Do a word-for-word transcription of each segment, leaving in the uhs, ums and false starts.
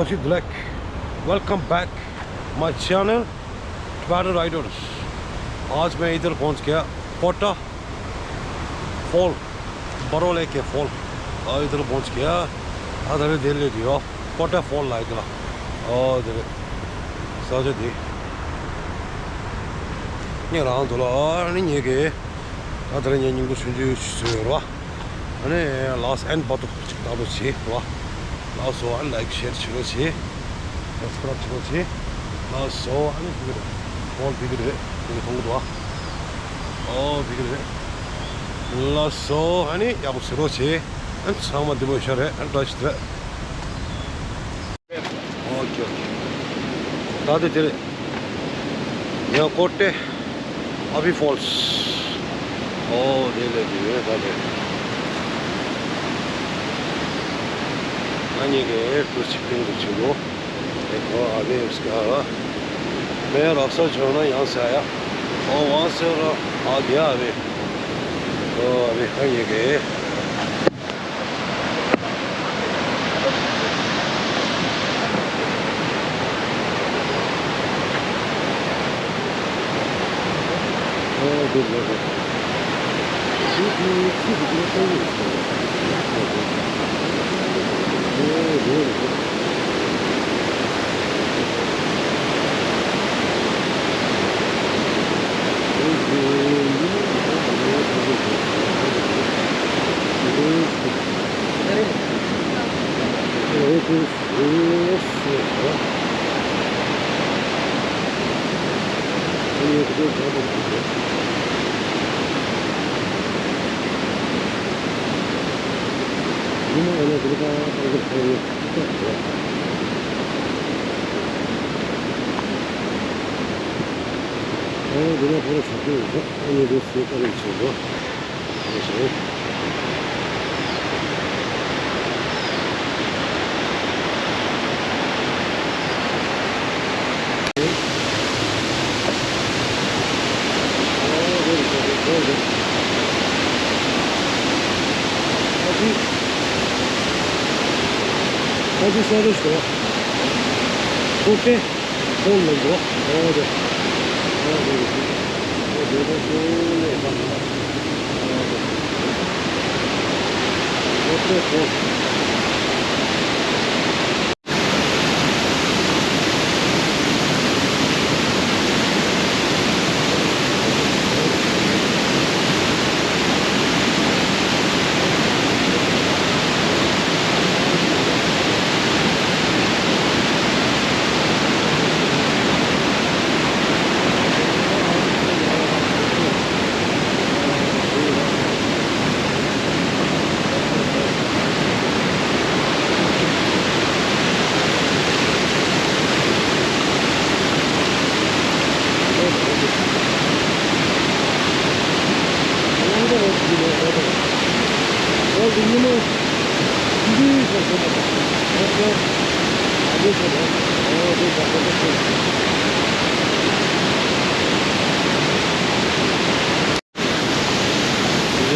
Ji black, welcome back my channel Tibetan Riders। आज मैं इधर पहुंच गया, पोटा फॉल, बरो लेक के फॉल। आ, इधर पहुंच गया। आ, इधर दे ले दियो, पोटा फॉल ला इधर। ओ, इधर साजे दे। ये राम दोला, आ, नहीं ये के। ད་དེ་རིང་ངས་སྙིང་པོ་ཆུང་ཆུང་ཞིག་བཟོས་ཡོད་རེད་བ། ཨ་ནི་ལགས་ཨན་བར་དུ་ཅིག་ལྟ་རོགས་བྱེད་རེད་བ། ལགས་སོ། ཨ་ནི་ལའིག་ཤེར་བྱེད་རོགས་བྱེད། སབ་སི་ཀ་རབ་བྱེད་རོགས་བྱེད། ལགས་སོ། ཨ་ནི་འདི་གི་རེད། ཧོལ་འདི་གི་རེད། འདི་གི་མཐོང་གི་འདུག་བ། ཨོ་འདི་གི་རེད། ལགས་སོ། ཨ་ནི་ཡག་པོ་བཟོས་རོགས་བྱེད། ཨ་ནི་ཚང་མ་བདེ་མོ་ཡོད་ཤག་རེད། ཨ་ནི་བཀྲ་ཤིས་བདེ་ལེགས། ཨོ་ཁེ་ཨོ་ཁེ། ད་ལྟ་དེ་རེད། ཡང་ཀོ་ཏེ་ཨ་བི་ཕོལ་སི། ཨོ་དེ་ལས་དེ་རེད་ད་རེད། ང་གཉིས་ཀས་ཊུ་རི་སི་ཊི་ཕིང་དུ་ཕྱིན་འདུག་དེ་ཁོ་ཨ་བི་ཨེབ་སི་ཀ་ཧ་ལ། མེ་རག་ས་བྱུང་ན་ཡང་ཟ་ཡ། ཨོ་ཝང་སེ་ར་ཨ་གེ་ཨ་བི། ཨོ་ཨ་བི་ང་གཉིས་ཀས།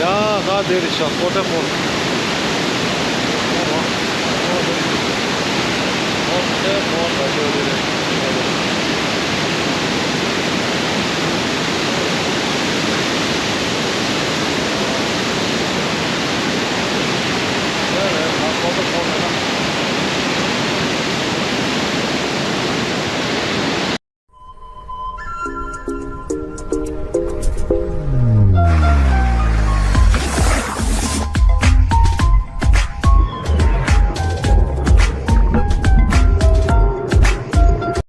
ཡ་ད་དེ་རེད་ཤག་ཀོ་ཏེ་ཕོལ།